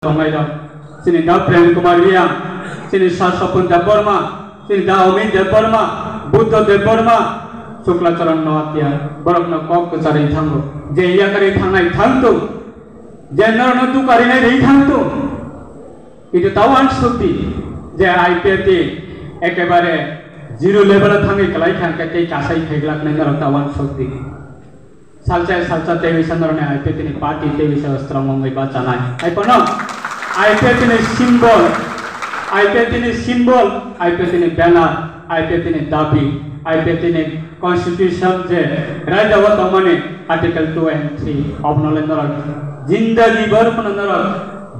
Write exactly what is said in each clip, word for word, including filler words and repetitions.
tongnai rok, chini da Prem Kumar Reang, chini Sir Sopon Debbarma, chini da Amit Debbarma, Buddha Debbarma, Shukla Charan Noatia, borokno kok kwcharwi thango. Je yakarwi thangnai thangtung, je norokno dukarinai rwi thangtung. Kintu ta uansukdi je I P F T ekebare zero level o thangwi kwlai kha, hwnkhe tei kasai phaiglaknai norok ta uansukdi. Salsa salsa tei wisa norokni I P F T ni party tei wisa strong wngwi bachanai. Hai phano I P F T ni symbol, I P F T ni symbol, I P F T ni banner, I P F T ni dabi, I P F T ni constitution je raida o tongmani article two and three, obonole norok jindagi bhar phano norok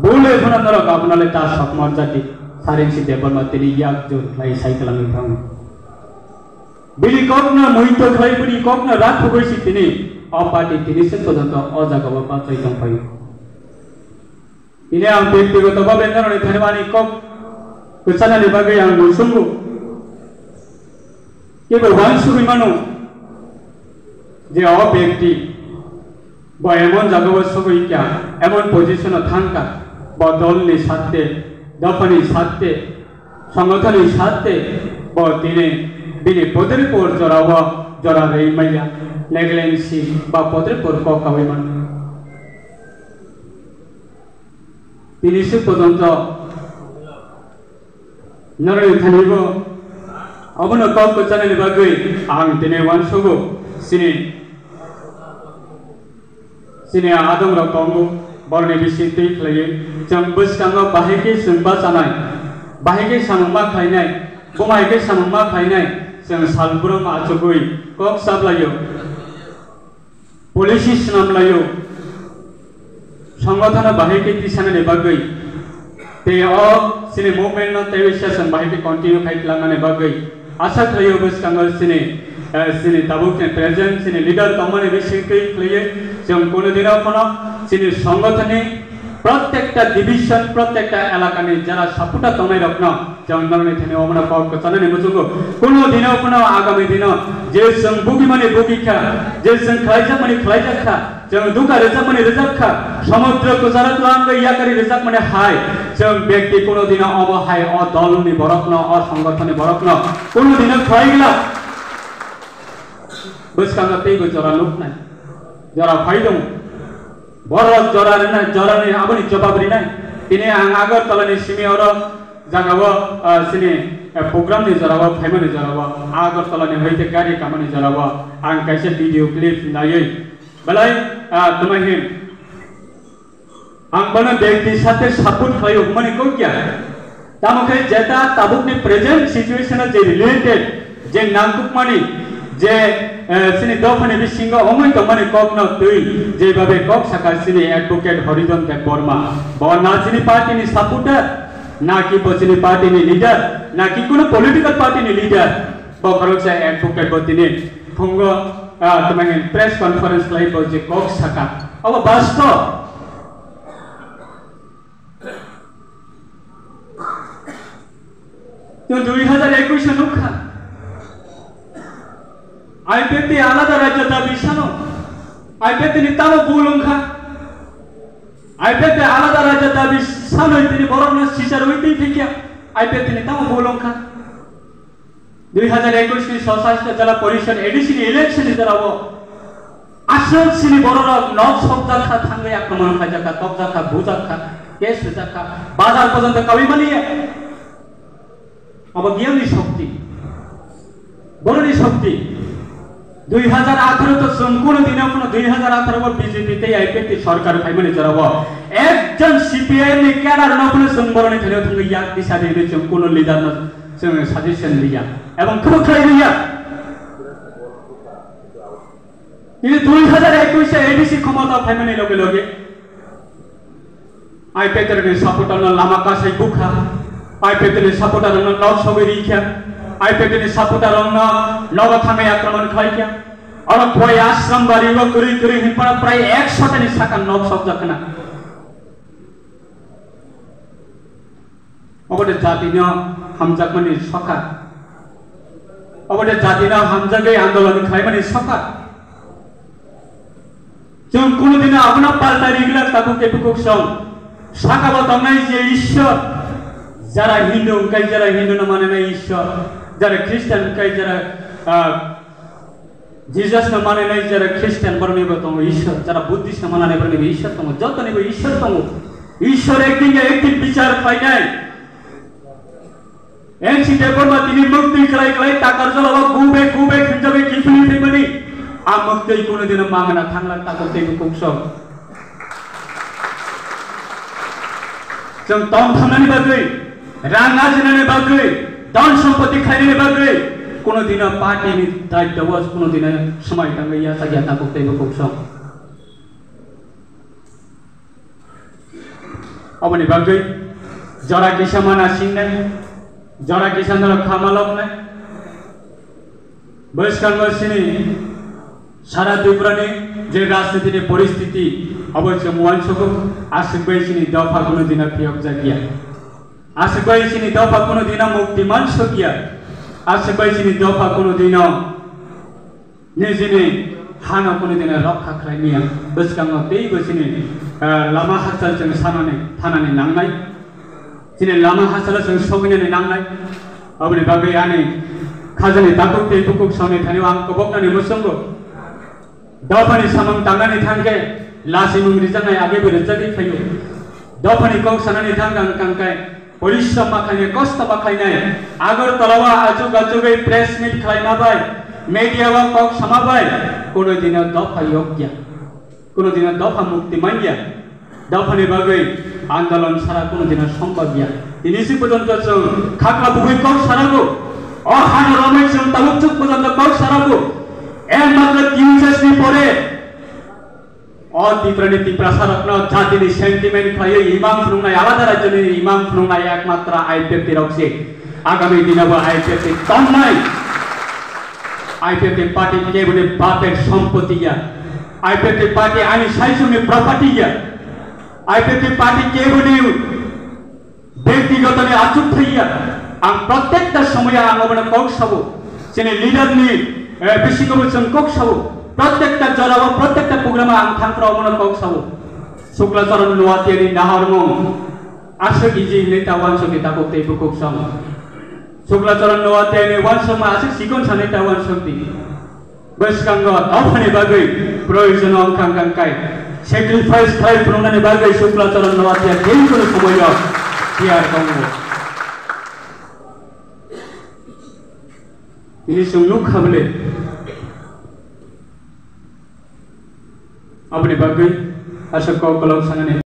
bule phano norok obonole ta sokmor jati Sarinsi Debbarma tini yak jur khlai sai kwlangwi thango. Bini kokno muito khlai, bini kokno rakhugwi si tini o party tini se pojonto o jaga o bachai tongphai. Tini ang byaktigoto bhabe norokni thani ani kok kwchanani bagwi ang muchungo. Kebo uansugwi mano je o byakti bo emon jaga o sogwi kha, emon position o thang kha, bo dol ni satte, dopha ni satte, Songothon ni satte bo tini bini podripur jorao jora rwi manya, negligence ba podripur kok kaui mano. Tini se pojonto norokni thani bo obono kok kwchanani bagwi ang tini uansugo sini Chini adongrok tongo, borokni bising twi khlaiwi. Chwng bwskango bahai khe chwng bachanai, bahai khe samung ma khlainai, bumai khe samung ma khlainai, chwng salbrum achugwi kok chaplaio, policy swnamlaio, songothono bahai khe tisanani bagwi. Tei o chini movement no teiwi se chwng bahai khe continue khai tlangmani bagwi. Asa khlaio bwskango chini, eh, chini tabuk ni present chini leader tongmani bising twi khlaiwi chwng kunu dino phano chini songothoni protekta division, protekta elakani jara supporter tongnai rokno chwng norokni thani omono kok kwchanani muchungo. Kunu dino phano agami dino je chwng bugimani bugikha, je chwng khlaijakmani khlaijakha, Chwng duka rwjakmani rwjak kha, samudra kwcharo twlangwi yakarwi rwjakmani hai, chwng byakti kunu dino obo hai o dolni borokno, o songothonni borokno kunu dino khlai glak. Bwskango teibo jora nuknai, jora phai dong. Borok jora rwnai, jorani aboni jobab rinai. Tini ang Agartala ni simi oro jagao, ah, chini, eh, program ni jorao, phaimani jorao, Agartala ni hoite gari kamani jorao ang kaisa video clip naiwi Belai, ah, tuma hin. Ang bono byakti sate support khlai o hwnmani kok ya. Tamo khe jeta tabukni present situation o je related, je nangkukmani, je, eh, chini dophani bisingo omoi tongmani kokno twi, je babe kok saka chini advocate Horidon Debbarma. Bo na chini party ni supporter, na ki bo chini party ni leader, na ki kuno political party ni leader. Bo khoroksa advocate bo tini phungo, ah, tuma hin press conference khlai bo je kok saka. Abo bastob. Chwng dui hajar ekwis o nukha. I P F T alada rajya dabi sano. I P F T ni tamo bul wngkha. I P F T alada rajya dabi sano tini borokno sichar wi twi thikya. I P F T ni tamo bul wngkha. Dui hajar ekwis ni Swachhya Jela Porishad A D C ni election ni jorao aswk chini bororok nok sokjak kha, thangwi akromon khaijak kha, tokjak kha, bujak kha, case rwjak kha, bazar porjonto kaui maliya. Obo biyangni shokti, boroni shokti. Dui hajar atharo to chwng kuno dino phano dui hajar atharo o B J P tei I P F T sorkar phaimani jorao ekjon C P I M ni cadre no phano chwng boroni thani thangwi yak tisa di hinwi chwng kuno leader no Chwng suggestion liya, ebong kebo khlai liya. Ini dui hajar ekwis A D C khomota phaimani loge loge I P F T ni supporter no lama kasai bukha, I P F T ni supporter no nok sogwi rikha, I P F T ni supporter no nogo thangwi akromon khlaikha. Oro khoi ashram bari o kwrwi kwrwi hinphano prai ekshota ni saka nok sokjak khna. Obo de jatino hamjakmani sokha. Obo de jatino hamjagwi andolon khlaimani sokha. Chwng kunu dino abono palta rigla tabuk khe bukuk song. Saka bo tongnai je Ishwar, jara Hindu wngkai jara Hindu no mananai Ishwar, jara Christian wngkai jara, ah, Jesus no mananai jara Christian boroni bo tongo Ishwar, jara Buddhist no mananai boroni bo Ishwar tongo, jotoni bo Ishwar tongo. Ishwar ekdin ya ekdin bichar khlainai. N C Debbarma tini muktwi khlai khlai takar jolao gubek gubek hwnjagwi kiphilwi phaimani. A muktwi kunu dino mangna thangla takok tei bukhuk sok. Chwng tong thangnani bagwi, rang ajinani bagwi, dhon sompoti khlainani bagwi kunu dino party ni daityo o kunu dino swmai tangwi yachak ya takok tei bukhuk sok. Oboni bagwi jora kisa mana singnai, jora kisa norok kha maloknai. Bwskango chini sara Tripurani je rajnitini poristiti, abo chwng uansugo, aswk bai chini dopha kunu dino phiyokjakya. Aswk bai chini dopha kunu dino mukti mansukya. Aswk bai chini dopha kunu dino nijini hano kunu dino rokha khlai maya. Bwskango teibo chini, ah, lama hachal chwng sanani thanani nangnai. Chini lama hachalo chwng sogwinani nangnai. Aboni bagwi ani khajani takhuk tei bukhuk songni thani ang koboknani muchungo. Dophani samung tangnani thangkhe lasimung rijaknai agaibo rijagwi phaio. Dophani kok sanani thangkhe ang tangkhe porishrom ma khainai, kosto ma khainai. Agartala o achuk achugwi press meet khlaima bai, media o kok sama bai, kuno dino dopha yokya. Kuno dino dopha mukti manya. Dophani bagwi andolon sara kuno dino sombabya. Tini si porjonto chwng khakla bugwi kok sarago. O hano romwi chwng tabuk chuk porjonto kok sarago. Ekmatro T U J S ni pore o Tiprani Tiprasarokno jatini sentiment khlaiwi imang phunuknai, alada rajyoni imang phunuknai ekmatro I P F T rok se. Agami dino bo I P F T tongnai. I P F T party keboni bapek sompoti ya. I P F T party ani saisungni property ya. I P F T party keboni bektiguto ni achuk thai ya. Ang protekta somoyo ang obono kok sabo. Chini leader ni, eh, bisingo bo chwng kok sabo. Protekta jorao, protekta programo ang thangphra obono kok sabo. Sukla Charan Noatia ni naharmung aswk easy hinwi ta uansukni takhuk tei bukhuk song. Sukla Charan Noatia ni uansukma aswk chikon sanwi ta uansukdi. Bwskango dophani bagwi proyojon wngkha wngkha kai sacrifice khlai phunuknani bagwi Sukla Charan Noatia tei kunu somoyo tiyar tongo. Tini chwng nukha bwle aboni bagwi aswk kok kolok sanani.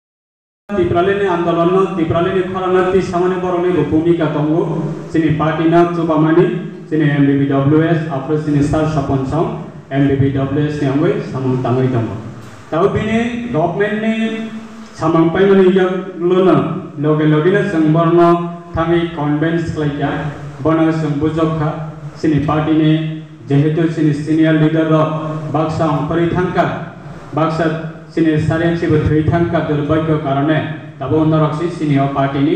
Tipralini andolonno, Tipralini khorangno twi samani borokni bo bhumika tongo. Chini party no chubamani, chini M B B W S, aphuru chini sir Sopon Song, M B B W S ni wngwi samung tangwi tongo. Tabo bini government ni samung paimani yaklono loge loge no chwng borokno thangwi convince khlaikha, bono chwng bujokha, chini party ni jehetu chini senior leader rok baksa ongkhorwi thangkha, baksa chini sariang sibo thwi thangkha durbhagyo karone, tabo norok si chini o party ni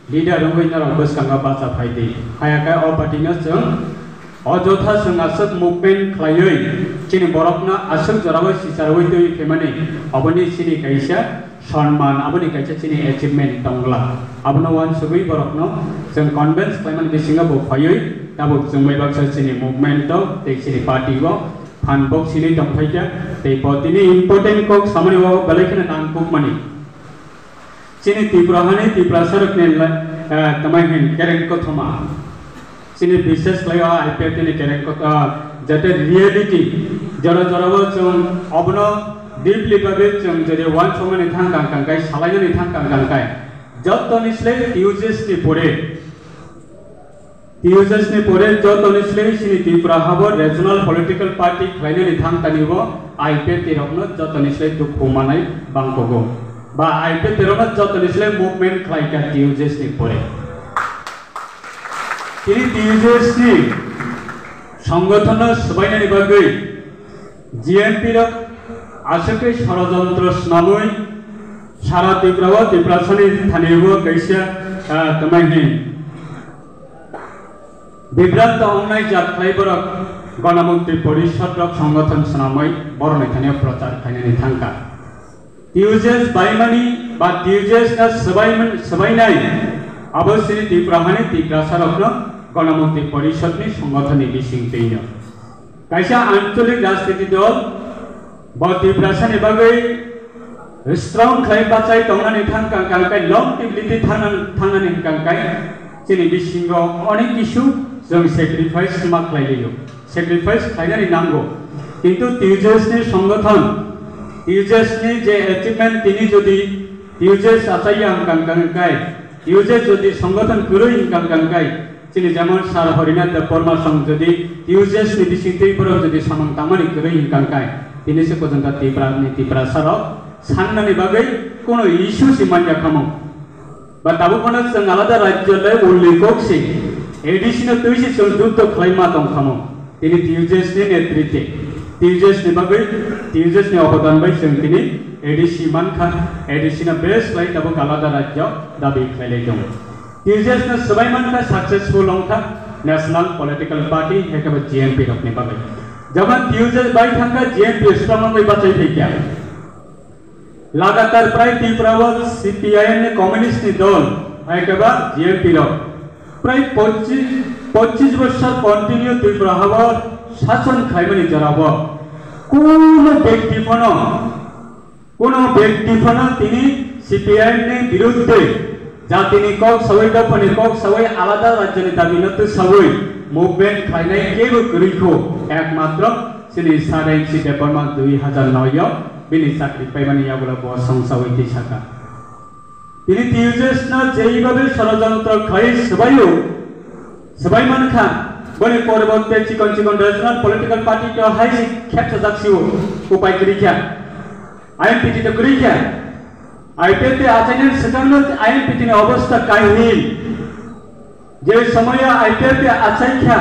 leader wngwi norok bwskango bacha phaidi. Hayakhe o party no chwng o jotha chwng aswk movement khlaiwi chini borokno aswk jorao sicharwi twi phaimani, oboni chini kaisa sonman, aboni kaisa chini achievement tongla. Abono uansugwi borokno chwng convince khlaimani bisingo bo phaiwi tabuk chwng bai baksa chini movement o tei chini party o phan bok sinwi tongphaikha tei bo tini important kok samani o belai kheno nangkukmani. Chini Tripura hani Tiprasarokni la-, eh, tamai hin kereng kothoma. Chini bishes khlai o I P F T ni kereng kotha, jate reality jora jora o chwng obono deeply bagwi chwng jodi uansukmani thang kang kang kai, salainani thang kang kang kai, jottoni slai T U J S ni pore, T U J S ni pore jottoni slai chini Tripura habo regional political party khlainani thang tani bo I P F T rokno jottoni slai dukhu manai bangkogo, ba I P F T rokno jottoni slai movement khlaikha T U J S ni pore. Tini T U J S ni songgothonno swbainani bagwi G M P rok aswkhe sorojontro swnamwi sara Tripura o Tiprasani thani o kaisa, ah, tamai hin bibranto wngnai jat khlai borok Ganamukti Porishad rok songgothon swnamwi borokni thani o prochar khainani thangkha. T U J S baimani ba T U J S no swbai man-, swbainai abo chini Tripura hani Tiprasa rokno Ganamukti Porishad ni songothon ni bising twino. Kaisa ancholik rajniti dol bo Tiprasa ni bagwi strong khlai bachai tongnani thang kang kang kai long tibiliti thang-, thangnani hwnkang kai chini bisingo onek kisu chwng sacrifice ma khlai liyo. Sacrifice khlainani nango. Kintu T U J S ni songothon, T U J S ni je achievement tini jodi T U J S achaiya hwnkang kang kai, T U J S jodi songothon kwrwi hwnkang kang kai, chini jemon Sir Harinath Debbarma song jodi T U J S ni bisingtwi borok jodi samung tangmani kwrwi hwnkang kai, tini se pojonto Tripura ni Tiprasa rok sannani bagwi kuno issue si manya kamo. Ba tabuk phano chwng alada rajyo le ulli kok si A D C no twi si chwng juddo khlai ma tong kamo. Tini T U J S ni netritwe, T U J S ni bagwi, T U J S ni obodan bai chwng tini A D C mankha, A D C no bes khlai tabuk alada rajyo dabi khlai lai tongo. T U J S no swbai mankha successful wngkha National Political Party, hai khe bo G N P rokni bagwi. Jabon T U J S bai thangkha G N P strong wngwi bachai phaikha. Lagatar prai Tripura o C P I M ni communist ni dol, hai khe ba G N P rok. Prai pochis, pochis bosor continue Tripura hao shason khlaimani jorao. Kuno bekti phano, kuno bekti phano tini C P I M ni birudde jatini kok sawi, dophani kok sawi, alada rajyoni dabi no twi sawi movement khlainai kebo kwrwi kho, ekmatro chini Sir N C Debbarma dui hazar noi o bini chakri paimani yagulo bo songsawi twi saka. Tini T U J S no jeibabe sorojontro khlai swbaio, swbai mankha, boni poriborte chikon chikon regional political party to hai khepsa jaksio upai kwrwi kha. I M P T to kwrwi kha. I P F T achainani swkangno I M P T ni obostha kaihil. Je somoyo I P F T achaikha,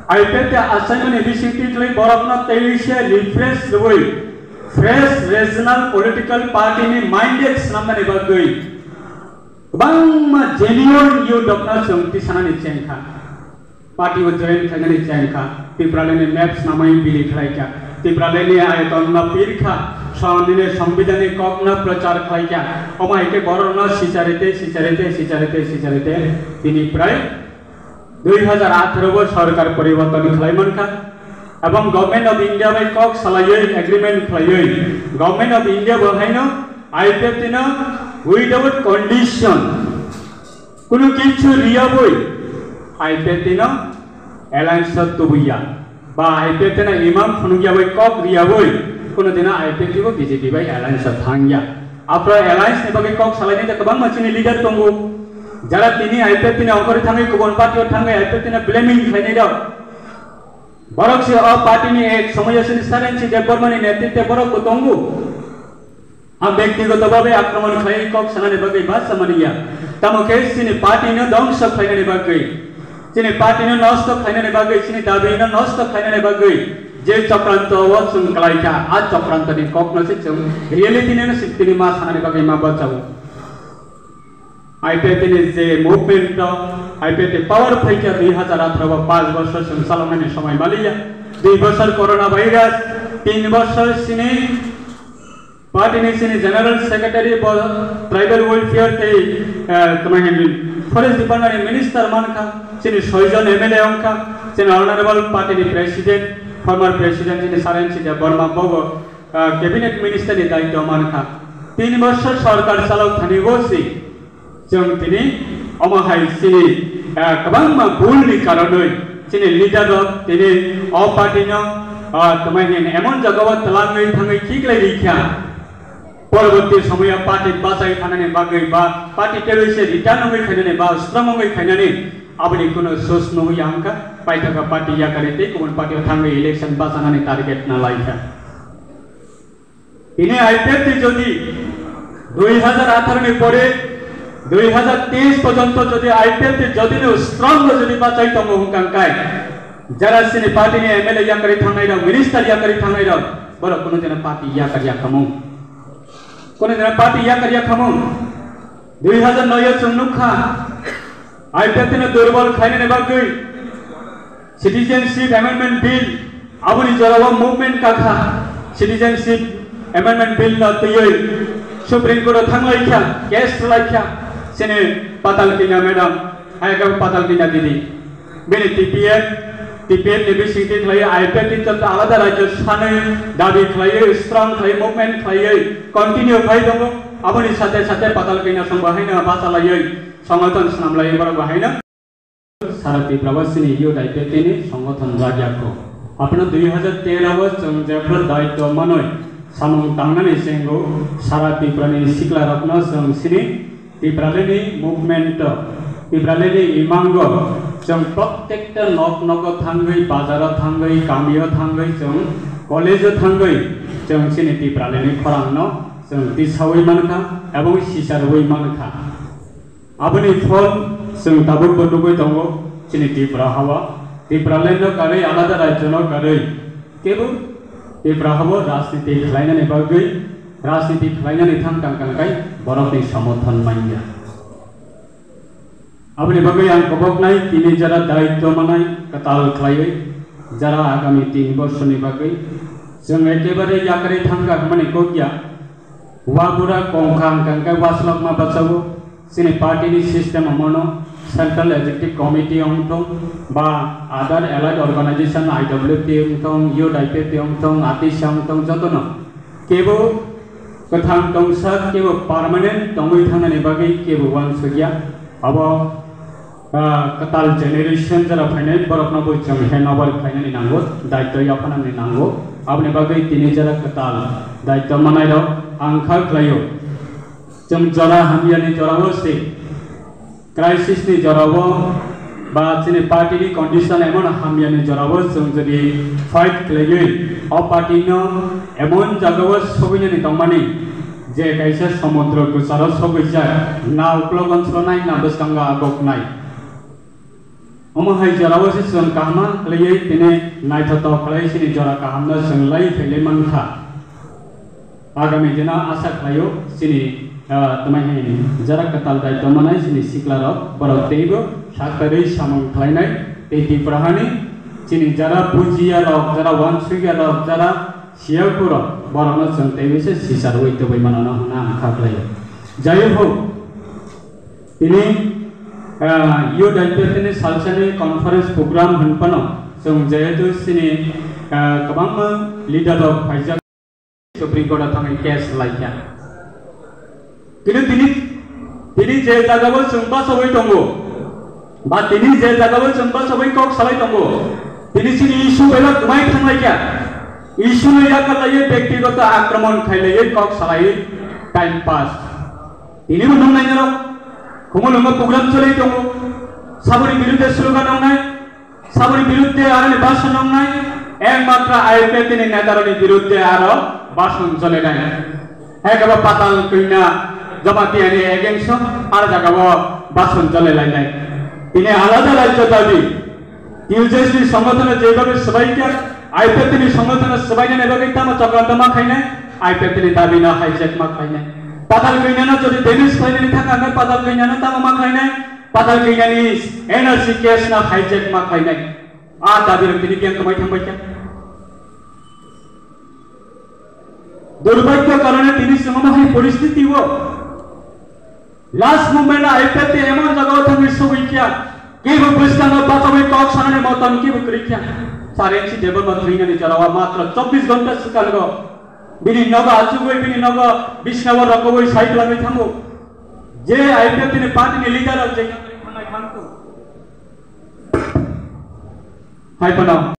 I P F T achaimani bisingtwi twi borokno teisa refresh rwui fresh regional political party ni minded swnamnani bagwi kwbangma genuine youth rokno chwng tisanani chengkha. Party o join khlainani chengkha. Tipralandni map swnamwi bili khlaikha. Tipralandni ayotonno pirkha. Songni Songbidanni kokno prochar khlaikha. Omo hai khe borokno sicharite, sicharite, sicharite, sicharite tini prai dui hazar atharo bo sorkar poriborton khlai mankha. Ebong Government of India bai kok salaiwi agreement khlaiwi Government of India bo haino I P F T no without condition kunu kichu riyaboi I P F T no alliance o tubuya. Ba I P F T no imam phunukya bai kok riyaboi kunu dino I P F T bo B J P bai alliance o thangya. Aphro alliance ni bagwi kok salainai da kwbangma chini leader tongo. Jara tini I P F T ni ongkhorwi thangwi kubun party o thangwi I P F T no blaming khlainai rok. Borok se o party ni ek somoyo sini Sir N C Debbarma ni netritwe borok bo tongo. Ang bektigoto bhabe akromon khlai kok sanani bagwi ba samani ya. Tamo khe chini party no dongso khlainani bagwi, chini party no nosto khlainani bagwi, chini dabi no nosto khlainani bagwi je chokranto o chwng khlaikha, a chokranto ni kok no se chwng reality no se tini ma sanani bagwi ma bachao. I P F T ni je movement no, I P F T power phaikha dui hazar atharo ba panch bosor chwng chaloknani somoi maliya. Dui bosor corona virus, tin bosor sini party ni sini general secretary bo tribal welfare tei, eh, tamo hini forest department ni minister mankha, chini soijon M L A wngkha, chini honorable party ni president, former president chini Sir N C Debbarma bobo, eh, cabinet minister ni daityo mankha. Tin bosor sorkar chalok thani bo si chwng tini omo hai chini, eh, kwbangma bul ni karonwi chini leader rok tini o party no, ah, tamo hini emon jaga o twlangwi thangwi khiklai rikha. Poroborti somoyo party bachai thanani bagwi ba party terrorist return wngwi khainani ba strong wngwi khainani aboni kuno sus nungwi ya wngkha, paithaka party yakarwi tei kubun party o thangwi election bachanani target na laikha. Tini I P F T jodi dui hazar atharo ni pore dui hazar teis porjonto jodi I P F T jodi no strong jodi bachai tongo hwnkang kai, jara sini party ni M L A yakarwi thangnai rok, minister yakarwi thangnai rok, borok kuno jena party yakar yakhamung. Kono jora party yakar yakhamung. Dui hazar noi o chwng nukha, I P F T no durbol khainani bagwi Citizenship Amendment Bill, aboni jorao movement kakha. Citizenship Amendment Bill no twiwi Supreme Court o thang lai kha, case lai kha, sini Patal Kanya madam, hai khe Patal Kanya didi. Bini T P F, T P F ni bising ti khlai, I P F T ni alada rajyo sanwi dabi khlai, strong khlai, movement khlai, continue khlai tongo. Aboni sate sate Patal Kanya song bo haino bacha laiwi, songothon swnam laiwi borok bo haino. Sara Tripura o chini youth I P F T ni songothon rajak kho. Aphano dui hajar tero o chwng jephru daityo manwi samung tangnani chenggo sara Tripura ni sikla rokno chwng chini Tipralini movement o, Tipralini imango chwng prottekta nok nogo thangwi, bazaro thangwi, kamio thangwi, chwng college o thangwi chwng chini Tipralini khorangno chwng tisawi mankha ebong sicharwi mankha. Aboni phol chwng tabukbo nugwi tongo chini Tripura hao. Tipraland no karwi alada rajyo no karwi kebo Tripura hao rajniti khlainani bagwi, rajniti khlainani thang tang tang kai borokni somothon manya. Aboni bagwi ang koboknai tini jara daityo manai kwtal khlaiwi jara agami tin bosorni bagwi chwng ekebare yakarwi thangkha hwnmani kok ya. Wabura kongkha hwnkha hwnkhe waslokma bachago, chini party ni system omono Central Executive Committee wngthong ba other allied organization I W T wngthong, youth I P F T wngthong, atisa wngthong jotono kebo kwthang tongsa kebo permanent tongwi thangnani bagwi kebo uansukya. Abo ah, kwtal generation jora phainai borokno bo chwng handover khlainani nango, daityo yaphanani nango. Aboni bagwi tini jora kwtal daityo manairok ang kha khlaio. Chwng jora hamyani jorao se, crisis ni jorao ba chini party ni condition emon hamyani jorao chwng jodi fight khlaiwi o party no emon jagao soginani tongmani je kaisa somudro gwcharo sogwijak, na uklok onsolnai, na bwskango agoknai. Omo hai jorao se chwng kaham khlaiwi tini naithotok khlai chini jora kahamno chwng lai phailai mankha. Agami dino asa khlaio chini, ah, tongmani jora kwtal daityo manai chini siklarok borok teibo saktarwi samung khlainai tei Tiprahani chini jara bujiyarok, jara uansukiyarok, jara siyakurok borokno chwng teibo se sicharwi tubui mano hwnna ang kha khlaio. Jai ho, tini, ah, youth I P F T ni salsani conference program hwnphano chwng jehetu chini, ah, kwbangma leader rok phaijak Supreme Court o thangwi case laikha. Tini, tini, tini je jagao chwng bachawi tongo, ba tini je jagao chwng bachawi kok salai tongo, tini chini issue belai kwmai thanglaikha. Issue no yakar laiwi byaktigoto akromon khailaiwi kok salai time pass. Tini bo nung nainarok, Khumulwngo program choli tongo, saboni birudde slogan wngnai, saboni birudde aroni bhasan wngnai, ekmatro I P F T ni netarokni birudde aro bhasan cholinai. Hai khe bo Patal Kanya Jamatia ni against o ar jagao bhasan cholilainai. Tini alada rajyo dabi, T U J S ni songothono jebhabe swbaikha, I P F T ni songothono swbainani bagwi tamo chokranto ma khainai, I P F T ni dabino hijack ma khainai. Patal Kanyano jodi damage khlainani thangkha hwnkhe Patal Kanyano tamo ma khlainai, Patal Kanyani N R C case no hijack ma khlainai. A dabi rok tini biyang kwmai thangbaikha. Durbhagyo karone tini chwng omo hai poristiti o. Last moment o I P F T emon jagao thangwi sogwi kha, kebo bwskango bachawi kok sanani moton kebo kwrwi kha. Sir N C Debbarma thwinani jorao matro chobbish ghonta swkango bini nogo achugwi, bini nogo bisnao rokogwi sai twlangwi thango. Je I P F T ni party ni leader rok je hai phano.